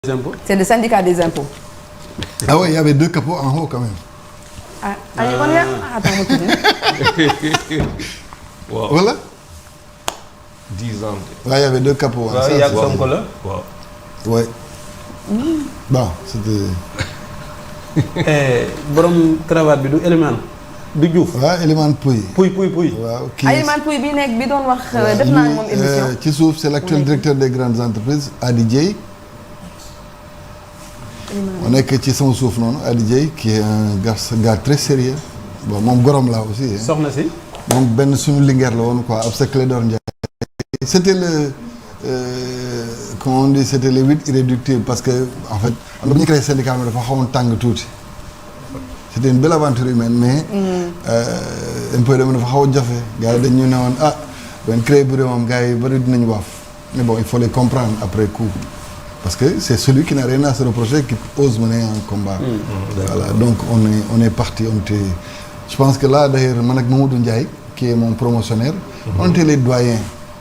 impôts. C'est le syndicat des impôts. Ah ouais, il y avait 2 capots en haut quand même. Ah, allez, on y a... Attends, on tourne. waaw Voilà. 10 ans. Ouais, il y avait 2 capots. waaw yàgg Sonko la. waaw. Ouais. Bon, c'était... borom cravate bi du élément du Diouf. waaw élément Pouy. Puy. waaw kii Aliman Pouy bi nekk bi doon wax def naa ak moom émission. ci suuf c'est l'actuel directeur des grandes entreprises Adi Dieye. mu nekk ci sama suuf noonu Adi Dieye qui est un gars très sérieux bon moom gorom laa aussi. soxna si. moom benn suñu lingeer la woon quoi ab sa Clédor Ndiaye. c'était le comment on dit c'était les 8 irréductibles parce que en fait am na bu ñu créé syndicat bi dafa xawoon tàng tuuti. c'était une belle aventure humaine mais. impôt dama dafa xaw a jafe gars yi dañu ne woon ah benn créé bureau moom gars yi bari dinañu waaf mais bon il faut les comprendre après coup parce que c'est celui qui n'a rien à se reprocher qui ose mener un combat. Voilà donc on est parti on était je pense que là d'ailleurs man ak Mamadou Ndiaye qui est mon promotionnaire. On était les doyens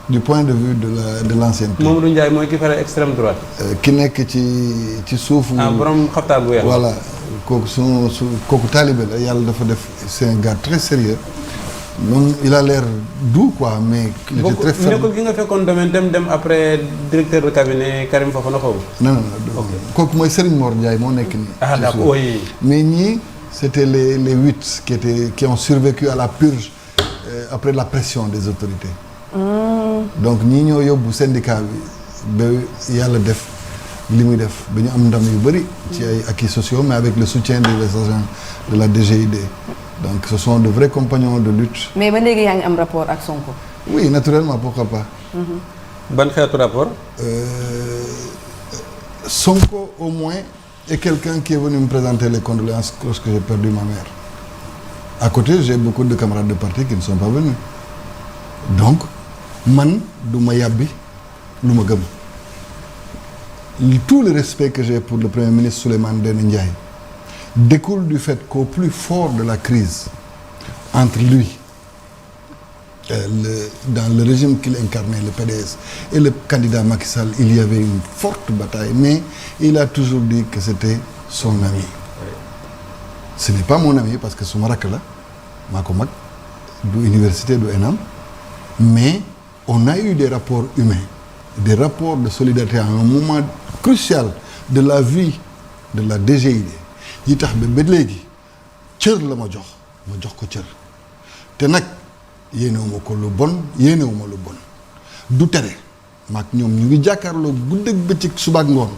du point de vue de l'ancienneté. Mamadou Ndiaye mooy ki fare extrême droite. ki nekk ci suufu. borom xaftaan bu weex. voilà kooku kooku taalibe la yàlla dafa def c'est un gars très sérieux donc il a l'air doux quoi mais. il était très ferme nekkul ki nga fekkoon domaine dem après directeur de cabinet Karim Fofana xaw non kooku mooy Serigne Mor Ndiaye moo nekk nii. ah d'accord oui. mais ñii c'était les 8 qui ont survécu à la purge après la pression des autorités. donc ñii ñoo yóbbu syndicat bi ba yàlla def li muy def ba ñu am ndam yu bëri ci ay acquis sociaux mais avec le soutien des agents de la DGID donc ce sont de vrais compagnons de lutte. mais ba léegi yaa ngi am rapport ak Sonko. oui naturellement pourquoi pas. ban xeetu rapport. Sonko au moins est quelqu'un qui est venu me présenter les condoléances lorsque j'ai perdu ma mère. À côté j'ai beaucoup de camarades de parti qui ne sont pas venus donc man du ma yàbbi lu ma gëm tout le respect que j'ai pour le premier ministre Souleymane Ndéné Ndiaye découle du fait qu'au plus fort de la crise entre lui dans le régime qu'il incarnait le PDS et le candidat Macky Sall il y avait une forte bataille mais il a toujours dit que c'était son ami. Ce n'est pas mon ami parce que suma rakk la maa ko mag du université du ENAM mais on a eu des rapports humains des rapports de solidarité à un moment crucial de la vie de la DGID yi tax ba léegi cër la ma jox ko cër te nag yéenewuma ko lu bon yéenewuma lu bon du tere maag ñoom ñu ngi jàkkaarloo guddeeg bëccëg suba ak ngoon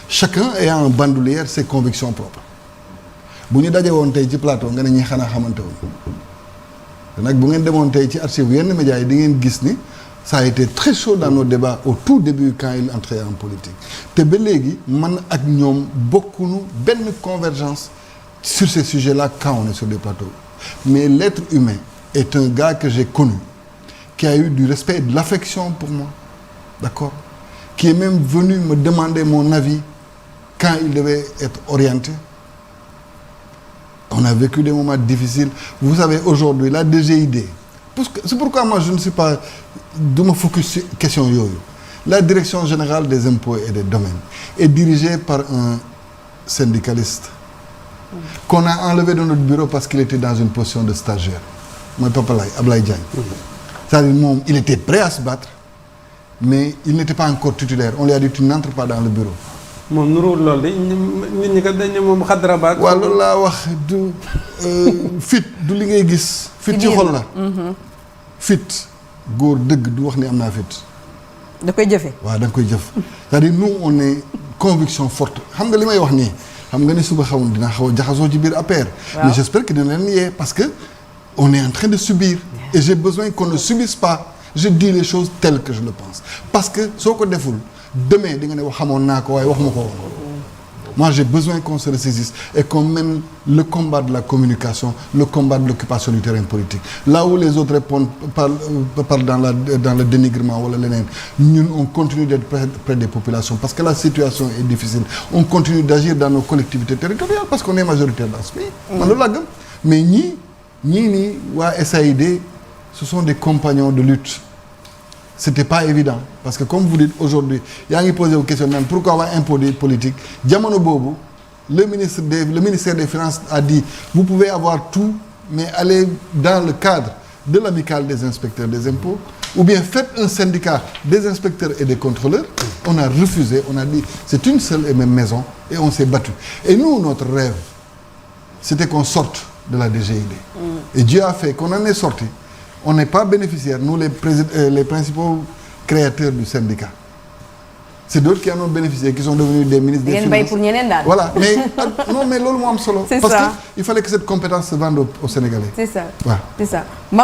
chacun ayant en bandoulière ses convictions propres bu ñu daje woon tey ci plateau nga ne ñi xanaa xamante woon te nag bu ngeen demoon tey ci archive yenn médias yi di ngeen gis ni ça a été très chaud dans nos débats au tout début quand il entrait en politique te ba léegi man ak ñoom bokkuñu benn convergence sur ces sujets-là quand on est sur des plateaux mais l'être humain est un gars que j'ai connu qui a eu du respect et de l'affection pour moi d'accord qui est même venu me demander mon avis quand il devait être orienté. On a vécu des moments difficiles. Vous savez, aujourd'hui, la DGID, c'est pourquoi moi je ne suis pas de me focus sur la question yoyo. La direction générale des impôts et des domaines est dirigée par un syndicaliste qu'on a enlevé de notre bureau parce qu'il était dans une position de stagiaire. Moi, Papa Ablaye Diagne. C'est-à-dire, il était prêt à se battre, mais il n'était pas encore titulaire. On lui a dit, tu n'entres pas dans le bureau. moom nuruwul loolu de nit ñi kat dañ ne moom xadra baag. waaw loolu laa wax du fit du li ngay gis. fit ci xol la. fit góor dëgg du wax ni am naa fit. da koy jëfe. waaw da nga koy jëf c'est-à-dire nous on est conviction forte xam nga li may wax nii xam nga ni suba xawoon dinaa xaw a jaxasoo ci biir APR. mais j'espère que dina leen yee parce que on est en train de subir. et j'ai besoin qu'on ne subisse pas je dis les choses telles que je le pense parce que soo ko deful. Demain di nga ne wax xamoon naa ko waaye waxuma ko woon moi j'ai besoin qu'on se ressaisisse et qu'on mène le combat de la communication le combat de l'occupation du terrain politique là où les autres répondent parlent dans le dénigrement wala leneen ñun on continue d'être près des populations parce que la situation est difficile on continue d'agir dans nos collectivités territoriales parce qu'on est majoritaire dans ce pays man loolu laa gëm mais ñii nii waa SAID ce sont des compagnons de lutte c'était pas évident parce que comme vous dites aujourd'hui yaa ngi posé wu question naan pourquoi waa impôt politique jamono boobu le ministère des Finances a dit vous pouvez avoir tout mais allez dans le cadre de l'amicale des inspecteurs des impôts ou bien faites un syndicat des inspecteurs et des contrôleurs. On a refusé, on a dit c'est une seule et même maison et on s'est battu. Et nous, notre rêve, c'était qu'on sorte de la DGID. Et Dieu a fait qu'on en est sorti. On n'est pas bénéficiaires, nous les principaux créateurs du syndicat. C'est d'autres qui en ont bénéficié, qui sont devenus des ministres des Finances. Pour ñeneen daal. Voilà, mais non, mais loolu moo am solo. C'est parce ça. que il fallait que cette compétence se vende aux Sénégalais. C'est ça. waaw. C'est ça.